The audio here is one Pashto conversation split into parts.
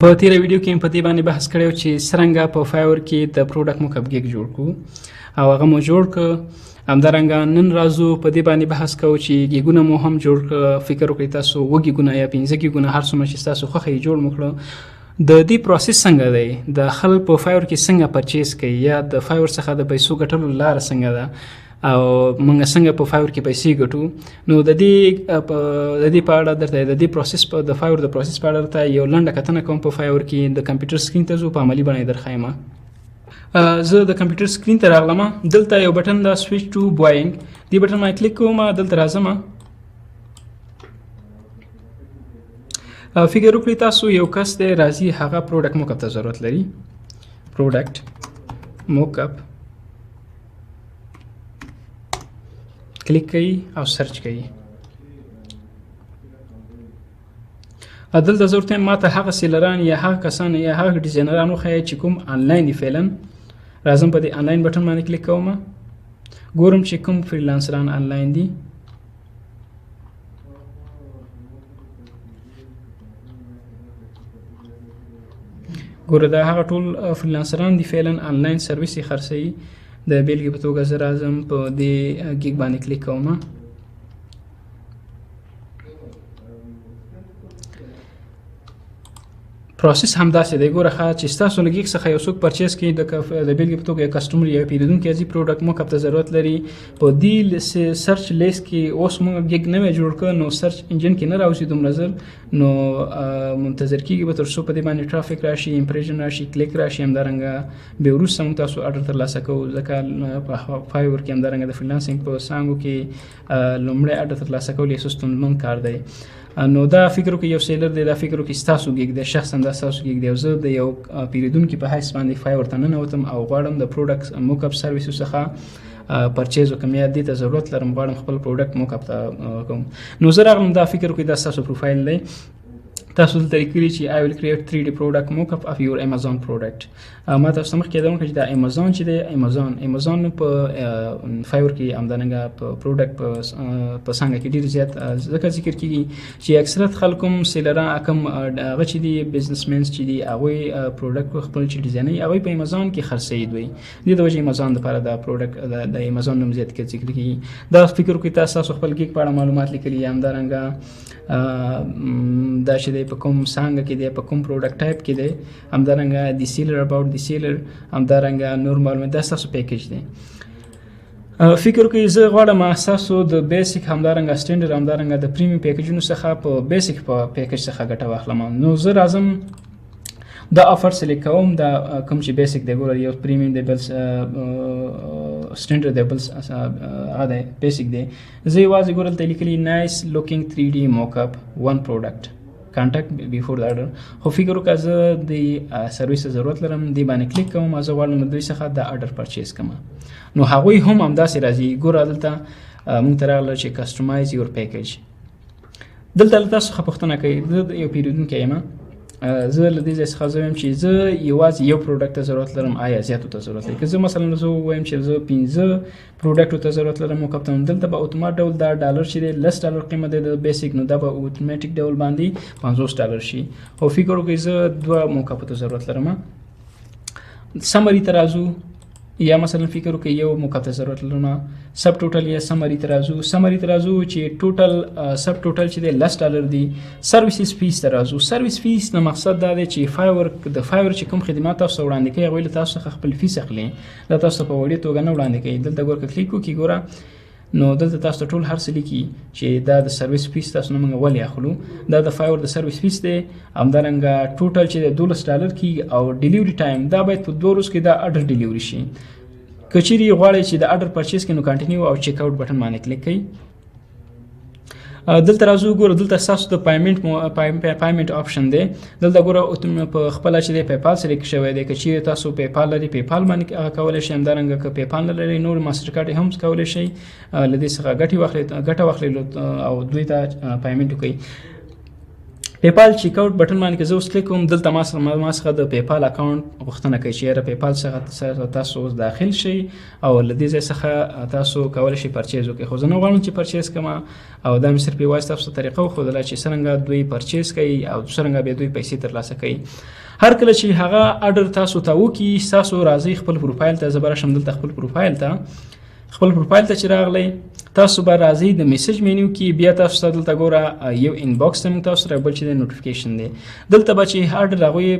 په تیره ویډیو کې په دې باندې بحث کړی چې څرنګه په Fiverr کې د product mockup gig جوړ کړو او هغه مو جوړ کړ. همدارنګه نن راځو په دې باندې بحث کوو چې gig ونه مو هم جوړ کړ. فکر وکړئ تاسو اووه gig ونه یا 5 gig ونه هر څومره چې ستاسو خوښه یې جوړ مو کړو. د دې process څنګه دی، د خلک په Fiverr کې څنګه purchase کوي یا د Fiverr څخه د پیسو ګټلو لاره څنګه ده او موږ څنګه په Fiverr کې پیسې ګټو. نو د دې په اړه درته د دې process په د Fiverr د process په اړه درته یو لنډه کتنه کوم. په Fiverr کې د کمپیوټر screen ته ځو، په عملي بڼه یې درښایم. زه د کمپیوټر screen ته راغلم، دلته یو بټن دا switch to buying، دې بټن باندې کلیک کوم، دلته راځم. فکر وکړئ تاسو یو کس دی راځي، هغه product mockup ته ضرورت لري. product mockup کلیک کوي او search کوي. دلته زه ورته وایم ما ته هغه seller ان یا هغه کسان یا هغه designer ان وښیه چې کوم آنلاین دي. فعلا راځم په دې آنلاین بټن باندې کلیک کوم، ګورم چې کوم freelancer ان آنلاین دي. ګوره دا هغه ټول freelancer ان دي فعلا آنلاین سرویس یې خرڅوي. د بېلګې په توګه زه راځم په دې gig باندې کلیک کوم. process همداسې دی. ګوره ښه چې ستاسو له gig څخه یو څوک purchase کوي، د بېلګې په توګه یو customer یا پیرودونکی راځي، product mockup ته ضرورت لري. په دې search list کې اوس موږ gig نوی جوړ کړ، نو search engine کې نه راوځي دومره زر، نو منتظر کېږي به تر څو په دې باندې traffic راشي، impression راشي، کلیک راشي. همدارنګه بیا وروسته موږ تاسو order ترلاسه کوو، ځکه په Fiverr کې همدارنګه د freelancing په څانګو کې لومړی order ترلاسه کول یو څه ستونزمن کار دی. نو دا فکر وکړئ یو seller دی، دا فکر وکړئ ستاسو gig دی، شخصا دا ستاسو gig دی او زه د یو پیرودونکي په حیث باندې Fiverr ته ننوتم او غواړم د product mockup service څخه purchase وکړم یا دې ته ضرورت لرم، غواړم خپل product mockup ته کوم. نو زه راغلم، دا فکر وکړئ دا ستاسو پروفایل دی، تاسو دلته لیکلي چې I will create 3D product mockup of your Amazon product. ما تاسو ته مخکې یادونه وکړه چې دا Amazon چې دی، Amazon په Fiverr کې همدارنګه په product په څانګه کې ډېر زیات ځکه ذکر کېږي چې اکثریت خلک کوم seller ان کوم هغه چې دي businessmens چې دي هغوی product خپل چې design وي هغوی په Amazon کې خرڅوي. دوی دې د وجې Amazon دپاره دا product د Amazon نوم زیات ذکر کېږي. دا فکر وکړئ تاسو خپل gig په اړه معلومات لیکلي، همدارنګه دا چې دی په کوم څانګه کې دی، په کوم product type کې دی، همدارنګه the seller، about the seller، همدارنګه نور معلومات. دا ستاسو package دی. فکر وکړئ زه غواړم ستاسو د basic همدارنګه standard همدارنګه د premium package ونو څخه په basic په package څخه ګټه واخلم. نو زه راځم دا offer select کوم، دا کوم چې basic دی، ګوره یو premium دی، بل standard دی، بل هغه دی basic دی. زه یوازې ګوره دلته لیکلي nice looking 3D mockup one product contact before the order. خو فکر وکړه زه د سرویس ته ضرورت لرم، دې باندې کلیک کوم، زه غواړم له دوی څخه دا order purchase کړم. نو هغوی هم همداسې راځي. ګوره دلته موږ ته راغله چې customize your package. دلته له تاسو څخه پوښتنه کوي، زه یو پیرودونکی یم، زه له دې ځای څخه زه وایم چې زه یوازې یو product ته ضرورت لرم، آیا زیاتو ته ضرورت لرم؟ که زه مثلا زه ووایم چې زه 5 product ته ضرورت لرم mockup ته، نو دلته به اتومات ډول دا ډالر چې دی لس ډالر قیمت دی د basic، نو دا به اتوماتیک ډول باندې 50 ډالر شي. خو فکر وکړئ زه 2 mockup ته ضرورت لرم. summary ته راځو، یا مثلا فکر وکړئ یو mockup ته ضرورت لرم، sub total یا summary ته راځو. summary ته راځو چې total sub total چې دی لس ډالر دی. services fees ته راځو. service fees نه مقصد دا دی چې د Fiverr چې کوم خدمات تاسو ته وړاندې کوي هغوی له تاسو څخه خپل fees اخلي، دا تاسو ته په وړې توګه نه وړاندې کوي. دلته ګوره که کلیک وکړي ګوره نو دلته تاسو ته ټول هر څه لیکي چې دا د service fees تاسو نه موږ ولې اخلو، دا د Fiverr د service fees دی. همدارنګه total چې دی دولس ډالر کېږي او delivery time دا باید په 2 ورځو کې دا order delivery شي. که چیرې غواړئ چې د order purchase کړئ نو continue او check out button باندې کلیک کړئ. دلته راځو، ګوره دلته ستاسو د payment option دی. دلته ګوره په خپله چې دی PayPal select شوی دی. که چیرې تاسو PayPal لرئ PayPal باندې هغه کولی شئ، همدارنګه که PayPal نه لرئ نور Mastercard هم کولی شئ، له دې څخه ګټه واخلئ او دوی ته payment وکړئ. PayPal checkout button باندې که زه اوس کلیک کوم، دلته ما څخه د PayPal account غوښتنه کوي چې یاره PayPal څخه تاسو اوس داخل شئ او له دې ځای څخه تاسو کولی شئ purchase وکړئ. خو زه نه غواړم چې purchase کړم او دا مې صرف یوازې تاسو ته طریقه وښودله چې څرنګه دوی purchase کوي او څرنګه بیا دوی پیسې ترلاسه کوي. هر کله چې هغه order تاسو ته وکړي، تاسو راځئ خپل پروفایل ته. زه به راشم دلته خپل پروفایل ته. خپل پروفایل ته چې راغلی، تاسو به راځئ د message menu کې. بیا تاسو ته دلته ګوره یو inbox ته موږ تاسو سره، بل چې د notification دی. دلته به چې order هغوی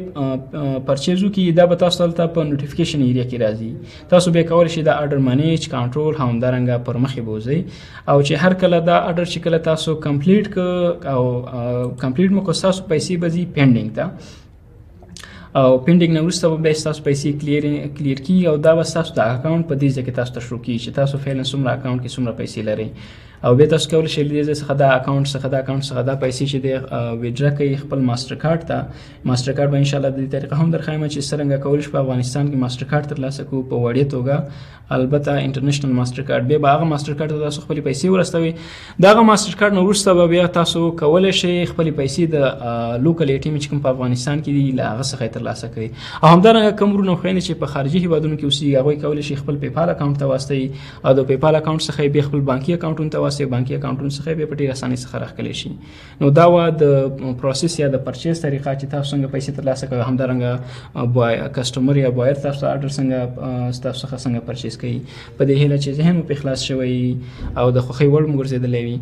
purchase وکړي، دا به تاسو دلته په notification area کې راځي. تاسو بیا کولی شئ دا order manage، control، همدارنګه پر مخې بوځئ. او چې هر کله دا order چې کله تاسو complete که او complete مو که، ستاسو پیسې به ځي pending ته او pending نه وروسته به بیا ستاسو پیسې clear کیږي او دا به ستاسو د account په دې ځای کې تاسو ته شروع کیږي چې تاسو فعلا څومره account کې څومره پیسې لرئ. او بیا تاسو کولی شئ له دې ځای څخه دا اکاونټ څخه دا پیسې چې دی withdraw کوي خپل ماستر کارت ته. ماستر کارت به انشاءالله د دې طریقه هم درښایم چې څرنګه کولی شو په افغانستان کې ماستر کارت ترلاسه کړو په وړیا توګه، البته international ماستر کارت. بیا به هغه ماستر کارت ته تاسو خپلې پیسې ورستوي. د هغه ماستر کارت نه وروسته به بیا تاسو کولی شئ خپلې پیسې د local ATM چې کوم په افغانستان کې دي، له هغه څخه یې ترلاسه کړئ. او همدارنګه کوم وروڼه او خویندې چې په خارجي هیوادونو کې اوسېږي، هغوی کولی شي خپل PayPal account ته واستوي او د PayPal account څخه یې بیا خپل بانکي اکاونټونو ته واستوي، بانکي اکاونټونو څخه یې بیا په ډېره اسانۍ څخه راښکلی شي. نو دا وه د process یا د purchase طریقه چې تاسو څنګه پیسې ترلاسه کوئ، همدارنګه customer یا buyer تاسو order څنګه ستاسو څخه څنګه purchase کوي. په دې هیله چې ذهن مو پرې خلاص شوی او د خوښۍ وړ مو ګرځېدلی وي.